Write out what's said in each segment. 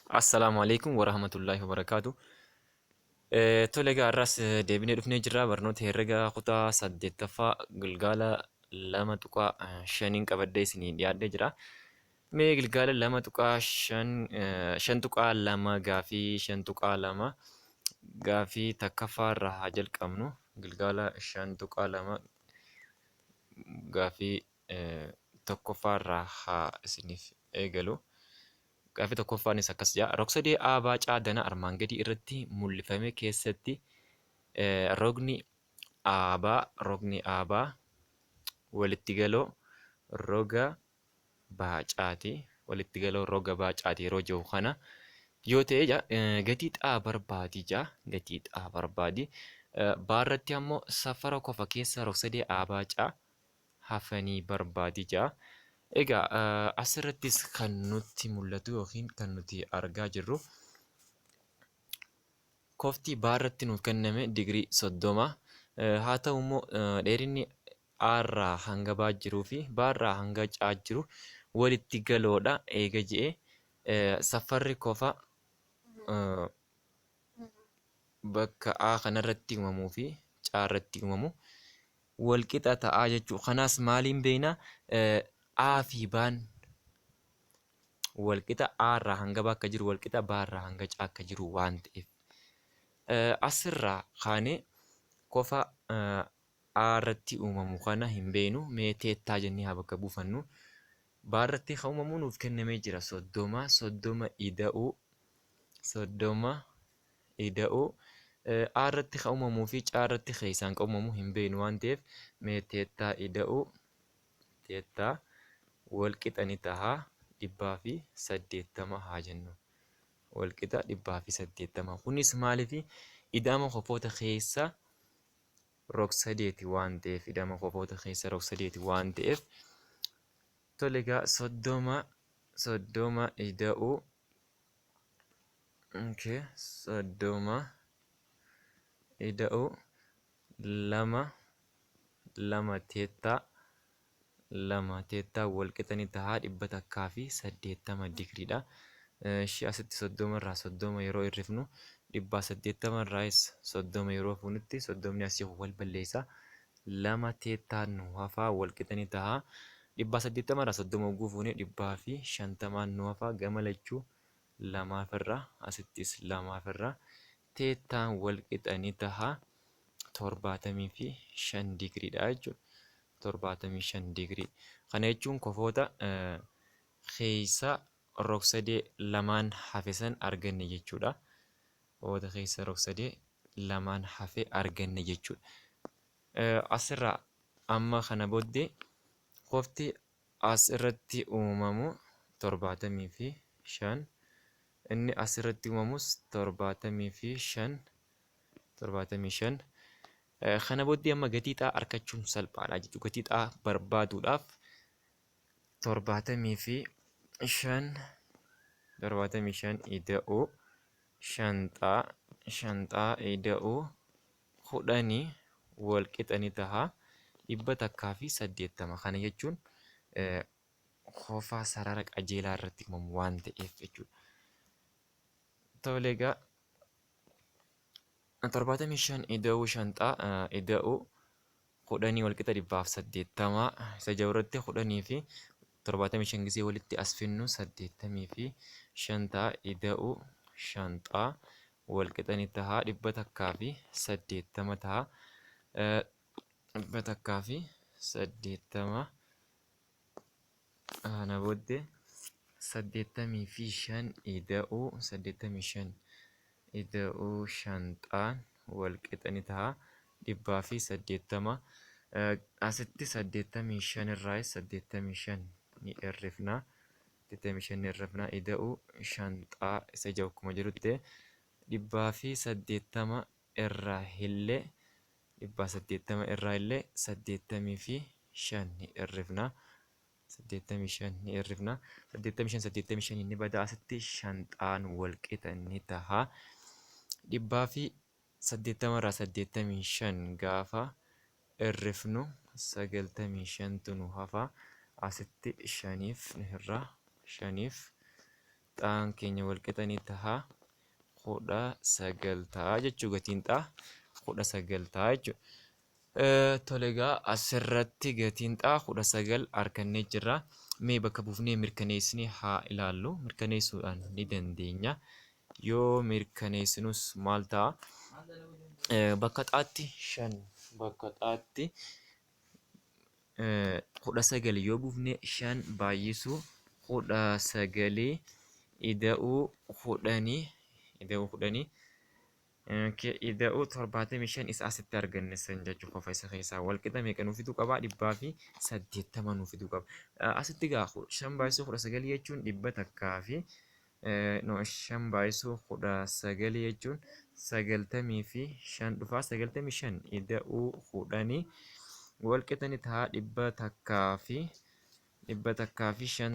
Assalaamu alaikum warahmatullaahi wabarakaatu. Tole egaa har'as deebinee dhufnee jirra barnoota herregaa kutaa 8ffaa gilgaala 2.5n qabadhee isinii dhiyaadhee jira. Mee gilgaala 2.5 5.2 gaafii 5.2 gaafii takkaffaa irraa haa jalqabnu. Gilgaala 5.2 gaafii tokkoffaa irraa haa isiniif eegalu. Gaaffii tokkoffaanis akkas jedha. Rogsadee A B C dana armaan gadii irratti mul'ifame keessatti rogni AB rogni AB walitti galoo roga baacaati. Walitti galoo roga baacaati yeroo jiru kana yoo ta'e jedha gatii xaa barbaadi jedha. Gatii xaa barbaadi. Baarratti ammoo safara kofa keessa rogsadee A B C hafanii barbaadi jedha. Egaa asirrattis kan nutti mul'atu yookiin kan nuti argaa jirru kofti baarratti nuuf kenname digirii 30. Haa ta'u immoo dheerinni A irraa hanga B jiruu fi B irraa hanga C jiru walitti galoodha eega je'e safarri kofa bakka A kanarratti uumamuu fi C irratti uumamu wal qixa ta'a jechuudha. Kanaas maaliin beekna? A fi B'n wal qixa A irraa hanga B akka jiru wal qixa B irraa hanga C akka jiru waan ta'eef. Asirraa kaanee kofa A irratti uumamu kana hin beeknu. Mee teettaa jennee haa bakka buufannu. B irratti kan uumamu nuuf kennamee jira 30 30 ida'uu 30 ida'uu A irratti kan uumamuu fi C irratti keessaan kan uumamu hin beeknu waan ta'eef mee teettaa ida'uu teettaa wal qixa ni taha 180 haa jennu. Wal qixa 180. Kunis maaliif ida'ama kofoota keessa rog-sadeeti waan ta'eef ida'ama kofoota keessa rog-sadeeti waan ta'eef tole egaa 30 30 ida'uu Okay, 30 ida'uu 2 2 teettaa 2 teettaa wal qixa ni ta'a 180 digriidha. Ishii asitti 30 irraa 30 yeroo hir'ifnu 180 irraayis 30 yeroo fuunutti soddomni asii wal balleessa. 2 teettaa nu hafaa wal qixa ni ta'a. 180 irraa 30 hogguu fuune 150 nu hafaa gama lachuu lamaaf irra asittis lamaaf irra teettaan wal qixa ni taha 75 digriidha jechuudha. 75 digrii. Kana jechuun kofoota keessa rogsadee lamaan hafe san arganne jechuudha. Kofoota keessa rogsadee lamaan hafe arganne jechuudha. Asirraa amma kana booddee kofti as irratti uumamu 75, inni as irratti uumamus 75, 75. Kana booddee amma gatii xaa argachuun salphaadha jechuudha. Gatii xaa barbaaduudhaaf 75, 75 ida'uu 5 xaa, 5 xaa ida'uu 10 wal qixa ni taha 180. Kana jechuun kofa sarara qajeelaa irratti uumamu waan ta'eef jechuudha. Tole egaa 75 ida'uu 5 xaa ida'uu 10 wal qixa 180 isa jiru irratti 10 fi 75 gisee walitti as finnu 85 ta'a ida'uu 5 xaa wal qixa ni taha 180 taha. 180 kana booddee 85 ida'uu 85 ida'uu 5 xaan wal qixa ni taha 180. Asitti 85 irraayis 85 ni hir'ifna. 85 ni hir'ifna ida'uu 5 xaa isa ija akkuma jirutti 180 irraa illee 180 irraa illee 85 ni hir'ifna. 85 ni hir'ifna. 85 85 ni bada asitti 5 xaan wal qixa ni taha. 180 irraa 85 gaafa hir'ifnu 95tu nu hafa. Asitti 5f ni hirra. 5f Xaan keenya walqixa ni taha 19 ta'a jechuu, gatiin xaa 19 ta'a jechuudha. Tole egaa asirratti gatiin xaa 19 argannee jirra. Mee bakka buufnee mirkaneessinee haa ilaallu. Mirkaneessuudhaan ni dandeenya. Yoo mirkaneessinus maal ta'a? Bakka xaatti 5, bakka xaatti 19 yoo buufne, 5 baay'isuu 19 ida'uu 10 ida'uu 10 ida'uu 75 isa asitti arganne san jechuu, qofa isa keessaa walqixa meeqa nuu fiduu qaba? 180 nuu fiduu qaba. Asitti egaa 5 baay'isuu 19 jechuun dhibba takkaa fi, no, 5 baay'isuu 19 jechuun 95 dhufaa. 95 ida'uu 10 walqixa ni ta'a 105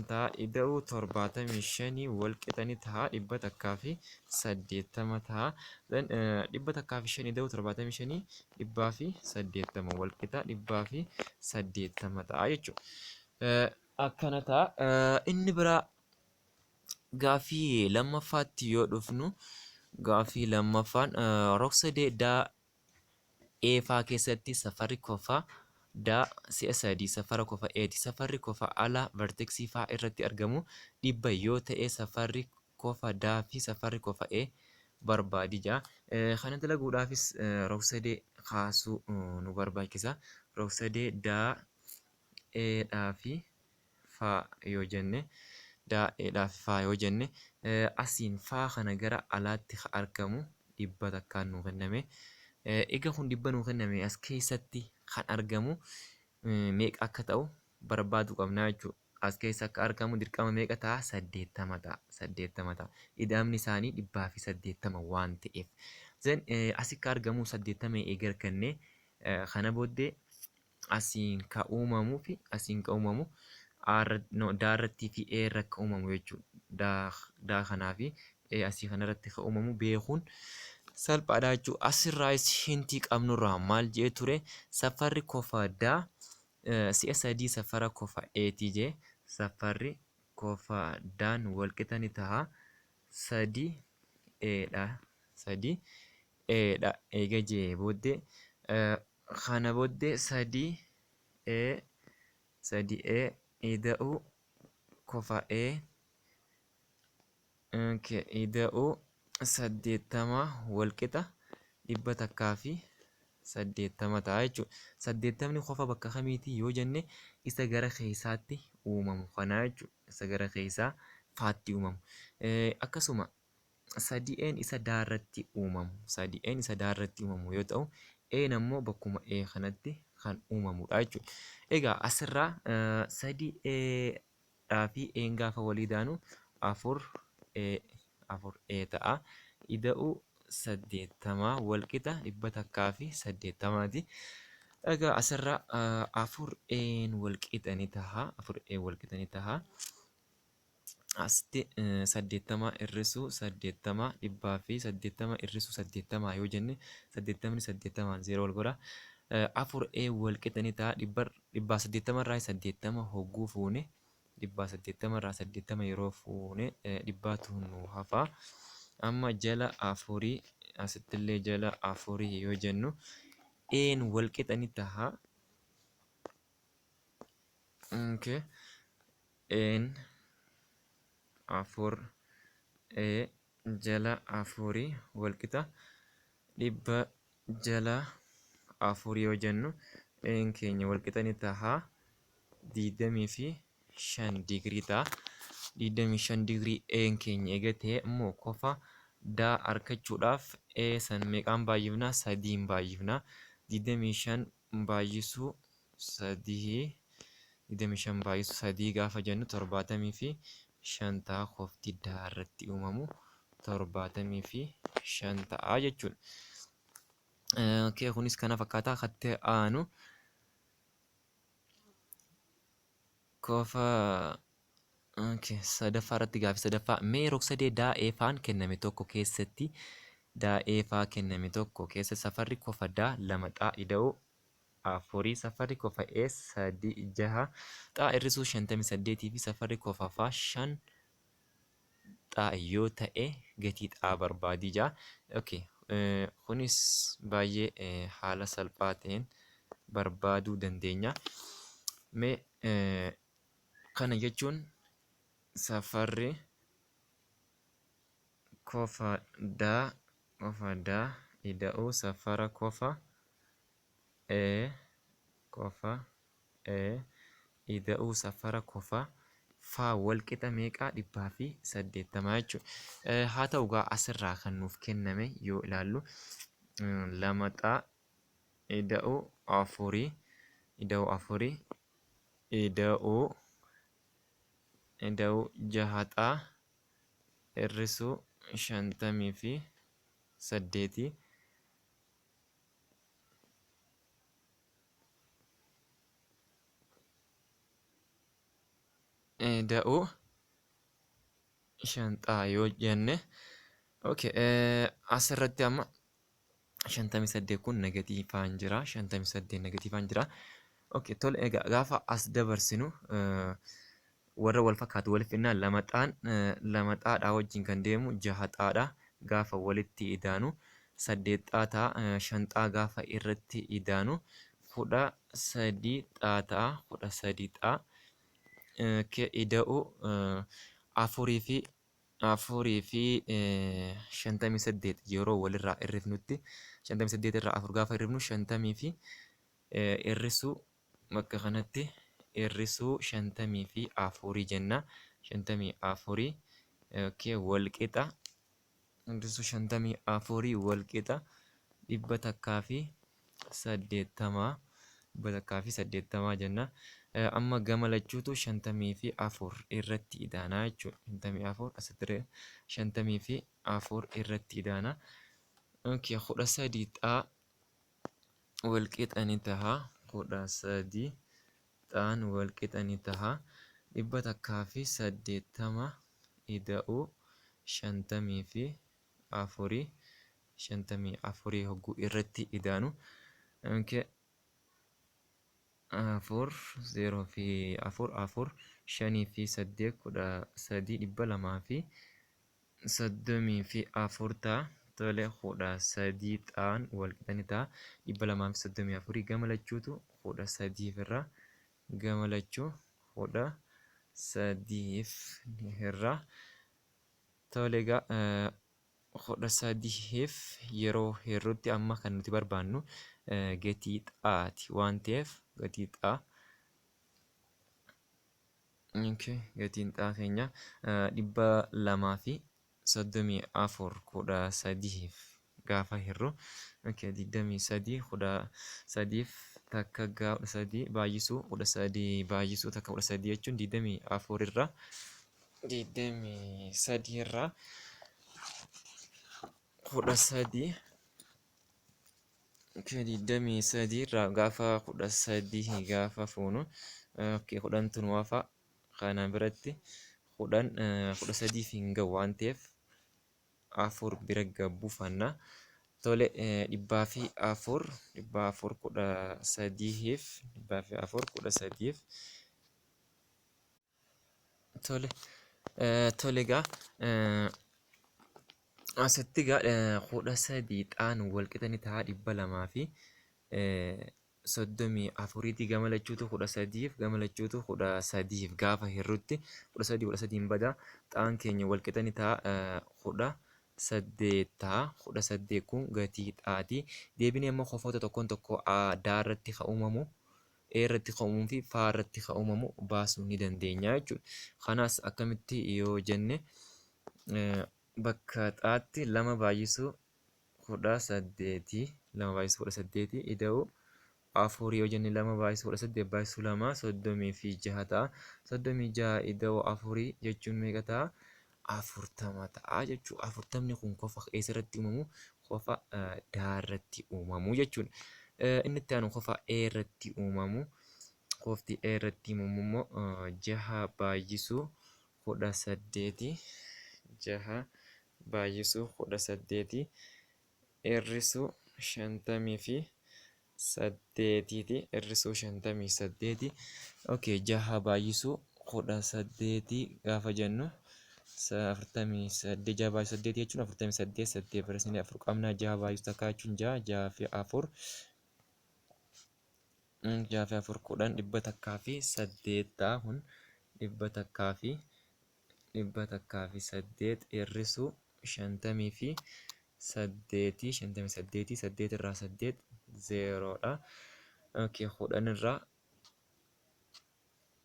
ta'a, ida'uu 75 walqixa ni ta'a 180 ta'a. Then 105 ida'uu 75, 180 walqixa 180 ta'a jechuudha. Akkana ta'a. Inni biraa gaaffii lammaffaatti yoo dhufnu, gaaffii lammaffaan rog-sadee daa eefaa keessatti safarri kofa daa si'a sadii safara kofa eeti. Safarri kofa ala verteksii faa irratti argamu 100 yoo ta'e, safarri kofa daa fi safarri kofa e barbaadi jedha. Kana dalaguudhaafis rog-sadee kaasuu nu barbaachisa. Rog-sadee daa eedhaa fi faa yoo jenne, daa eedhaa fi faa yoo jenne, asiin faa kana gara alaatti ka argamu 100n nuu kenname. Egaa kun 100 nuu kenname, as keessatti kan argamu meeqa akka ta'u barbaaduu qabna jechuudha. As keessa akka argamu dirqama meeqa ta'a? 80 ta'a. 80 ta'a. Ida'amni isaanii 180 waan ta'eef. Then asi akka argamu 80 eega arganne, kana booddee asiin ka uumamuu fi asiin ka uumamu no, daa irrattii fi e irra akka uumamu jechuudha. Daa kanaa fi e asii kanarratti ka uumamu beekuun salphaadha jechuudha. Asirraayis hintii qabnurraa maal jedhee ture? Safarri kofa daa si'a sadii safara kofa eetii jee, safarri kofa daan walqixa ni ta'a 3 eedha. 3 eedha eega jee booddee, kana booddee 3 e 3 e ida'uu kofa e ida'uu 80 walqixa 180 ta'a jechuudha. 80ni kofa bakka kamiiti yoo jenne, isa gara keessaatti uumamu kanaa jechuudha. Isa gara keessaa faatti uumamu. Akkasuma 3N isa daarratti uumamu. 3N isa daarratti uumamu yoo ta'u, N ammoo bakkuma E kanatti kan uumamudha jechuudha. Egaa asirraa 3A dhaa fi N gaafa walii daanu 4 A, 4 A ta'a. Ida'uu 80 walqixa 180ti. Egaa asirraa 4 N walqixa ni ta'a. 4 A walqixa ni ta'a. Asitti 80 hir'isuu 80, 180 hir'isuu 80 yoo jenne, 80ni 80n 0 wal godha. 4 A walqixa ni ta'a 180 irraa 80 hogguu fuune, 180 irraa 80 yeroo fuune 100tu nu hafa. Amma jala afurii, asittillee jala afurii yoo jennu, N walqixa ni ta'a. Okay. N 4 A jala afurii walqixa 100 jala afurii yoo jennu, N keenya walqixa ni ta'a 25 digirii ta'a. 25 digirii N keenya eega ta'e immoo, kofa daa argachuudhaaf A san meeqaan baay'ifna? Sadiin baay'ifna. 25 baay'isuu 3, 25 baay'isuu 3 gaafa jennu 75 ta'a. Kofti daa irratti uumamu 75 ta'a jechuudha. Okay, kunis kana fakkaata. Katti aanu kofa, okay, sadaffaa irratti gaaffii sadaffaa, mee rog-sadee daa eefaan kenname tokko keessatti, daa eefaa kenname tokko keessa safarri kofa daa 2 xaa ida'uu 4, safarri kofa e 3 6 xaa hir'isuu 58 fi safarri kofa faa 5 Xaa yoo ta'e gatii xaa barbaadii jaa. Okay. Kunis baay'ee haala salphaa ta'een barbaaduu dandeenya. Mee kana jechuun safarri kofa daa kofa daa ida'uu safara kofa e kofa e ida'uu safara kofa faa wal qixa meeqaa 180 jechuudha. Haa ta'u gaa asirraa kan nuuf kenname yoo ilaallu lama xaa ida'uu afurii ida'uu afurii ida'uu ida'uu jaha xaa hir'isuu 58 ida'uu shan xaa yoo jenne, okay, asirratti amma 58 kun negatiivaan jira, 58 negatiivaan jira. Okay, tole, egaa gaafa as dabarsinu warra wal fakkaatu walitti finnaa, lama xaan lama xaadhaa wajjin kan deemu jaha xaadha, gaafa walitti idaanu saddeet xaa ta'a, shan xaa gaafa irratti idaanu 13 xaa ta'a, 13 xaa ida'u afurii fi afurii fi 58 yeroo walirraa hir'ifnutti 58 irraa afur gaafa hir'ifnu shantamii fi hir'isuu bakka kanatti hir'isuu 54 jenna, 54, okay, wal qixa hir'isuu 54 wal qixa 180, 180 jenna. Amma gama lachuutu 54 irratti idaanaa jechuudha. 54 asitti 54 irratti idaana. Okay, 13 xaa wal qixa ni taha. 13 xaan wal qixa ni taha. 180 ida'uu 54, 54 hogguu irratti idaanu. Okay. Afur zeeroo fi afur afur shanii fi saddeet 13, 234 ta'a. Tole, 13 xaan wal qixa ni ta'a. 234 gama lachuutu 13 irraa, gama lachuu 13 irraa. Tole egaa 13f yeroo hirrutti amma kan nuti barbaannu gatii xaati waan ta'eef gatii xaa, okay, gatiin xaa keenya 234 13f gaafa hirru, okay, 23 13f takka gaa 13 baay'isuu 13 baay'isuu takka 13 jechuun 24 irraa 23 irraa 13, okay, 23 irraa gaafa 13 gaafa fuunu, okay, kudhantu nu hafa. Kana biratti kudhan 13 hin gahu waan ta'eef afur bira gabbuufanna. Tole, 404, 400 13f, 404 13f. Tole, tole egaa asitti egaa 13 xaan wal qixa ni ta'a 234ti, gama lachuutu 13f, gama lachuutu 13f gaafa hirrutti 13 13n bada, xaan keenya wal qixa ni ta'a 18 ta'a. 18 kun gatii xaati. Deebinee immoo kofoota tokkoon tokko daa irratti kan uumamu, E irratti kan uumamuu fi faa irratti kan uumamu baasuu ni dandeenya jechuudha. Kanaas akkamitti yoo jenne, bakka xaatti lama baay'isuu 18, lama baay'isuu 18 ida'uu afur yoo jenne, lama baay'isuu 18 baay'isuu lama 36 ta'a. 36 ida'uu afurii jechuun meeqa ta'a? 40 ta'a jechuudha. 40ni kun kofa eessarratti uumamu? Kofa daa irratti uumamu jechuudha. Inni itti aanu kofa E irratti uumamu. Kofti E irratti uumamu immoo jaha baay'isuu 18, jaha baay'isuu 18 hir'isuu 58ti, hir'isuu 58. Okay, jaha baay'isuu 18 gaafa jennu 48 6 baay'isu 8 jechuun 48 8 barreessinee 4 qabna. 6 baay'isu takka jechuun 6 6 fi 4 6 fi 4 10 108 ta'a. Kun 108 hir'isuu 58 58 8 irraa 8 0 dha. Okay, 10 irraa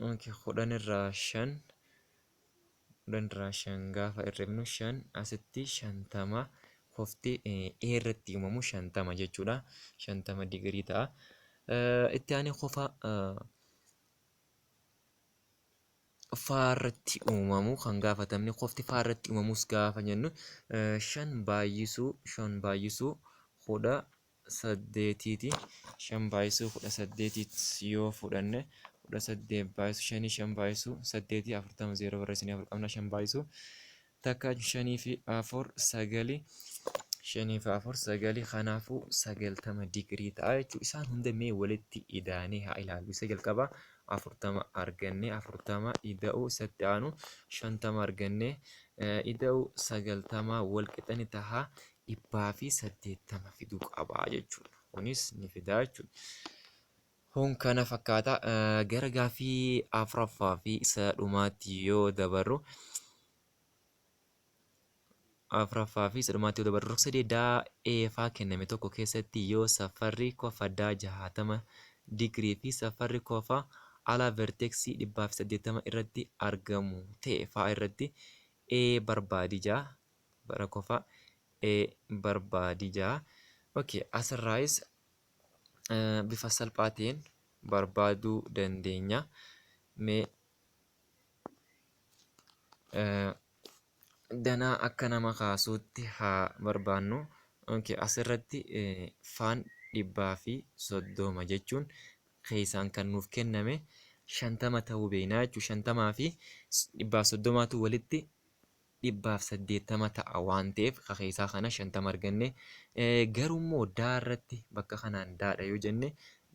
okay, 10 irraa 5 10 irraa 5 gaafa hir'ifnu 5 asitti 50 kofti A irratti uumamu 50 jechuudha. 50 digirii ta'a. Itti aanee kofa faa irratti uumamu kan gaafatamne kofti faa irratti uumamus gaafa jennu 5 baay'isuu 5 baay'isuu 18ti. 5 baay'isuu 18 yoo fudhanne 18 baay'isuu 5 5 baay'isuu 8 40 0 barreessinee 4 qabna. 5 baay'isuu takka 5 fi 4 9 5 fi 4 9 kanaafuu 90 digirii ta'a jechuudha. Isaan hunda mee walitti idaanee haa ilaallu. Isa jalqabaa 40 arganne 40 ida'uu isatti aanu 50 arganne ida'uu 90 wal qixa ni ta'a 180 fiduu qaba jechuudha. Kunis ni fida jechuudha. Kun kana fakkaata. Gara gaaffii afuraffaa fi isa dhumaatti yoo dabarru afuraffaa fi isa dhumaatti yoo dabarru rog-sadee daa eefaa kenname tokko keessatti yoo safarri kofa daa 60 digirii fi safarri kofa ala verteeksii 180 irratti argamu ta'e faa irratti E barbaadi jaa bara kofa E barbaadi jaa. Okay, asirraayis bifa salphaa ta'een barbaaduu dandeenya. Mee danaa akka nama kaasuutti haa barbaannu. Okay, asirratti faan 130 jechuun keessaan kan nuuf kenname 50 ta'uu beekna jechuudha. 50 fi 130tu walitti 180 ta'a waan ta'eef ka keessaa kana 50 arganne. Garuu immoo daa irratti bakka kanaan daadha yoo jenne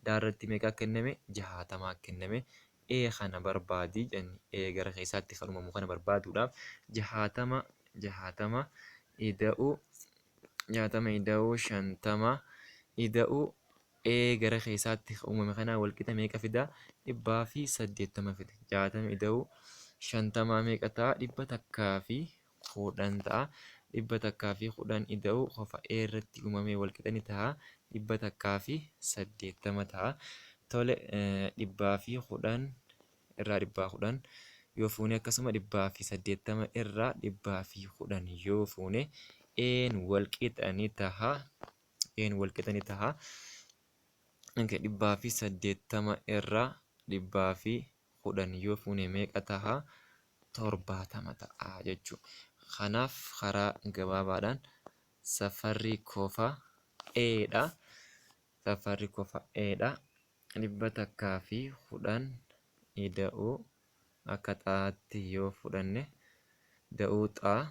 daa irratti meeqa kenname? 60 kenname. E kana barbaadi jenne E gara keessaatti kan uumamu kana barbaaduudhaaf 60 60 ida'uu 60 ida'uu 50 ida'uu E gara keessaatti kan uumame kanaa walqixa meeqa fida? 180 fida. 60 ida'uu 50 meeqa ta'a? 110 ta'a. 110 ida'uu qofa E irratti uumamee walqixa ni ta'a. 180 ta'a. Tole 110 irraa 110 yoo fuune akkasuma 180 irraa 110 yoo fuune E'n walqixa ni ta'a. E'n walqixa ni ta'a. 180 irraa 110 yoo fuune meeqa ta'a? 70 ta'a jechuudha. Kanaaf karaa gabaabaadhaan safarri kofa E dha. Safarri kofa E dha. 110 ida'uu akka xaatti yoo fudhanne da'uu xaa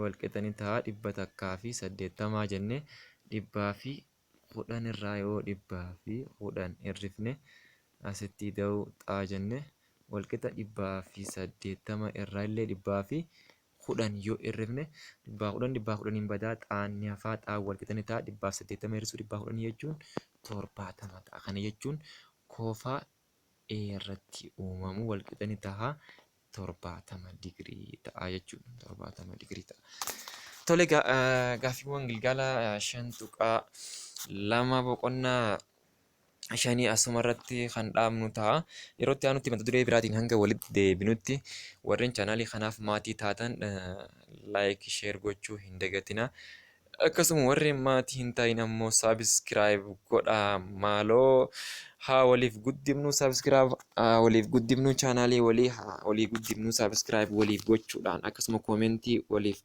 walqixa ni ta'a 180 jenne 110 irraa yoo 110 hir'ifne asitti ida'uu xaa jenne walqixa 180 irraa illee 110 yoo hir'ifne 110 110 badaa xaan ni hafaa xaan walqixa ni ta'a 180 hir'isuu 110 jechuun 70 ta'a. Kana jechuun kofa E irratti uumamu walqixa ni ta'a 70 digirii ta'a jechuudha. 70 digirii ta'a. Tole gaaffiiwwan gilgaala 5.2 boqonnaa shanii asuma irratti kan dhaabnu ta'a. Yeroo itti aanutti mata duree biraatiin hanga walitti deebinutti warreen chaanaalii kanaaf maatii taatan like share gochuu hin dagatinaa. Akkasuma warreen maatii hin ta'in ammoo subscribe godhaa maaloo haa waliif guddifnu subscribe haa waliif guddifnu chaanaalii walii haa walii guddifnu subscribe waliif gochuudhaan akkasuma koomentii waliif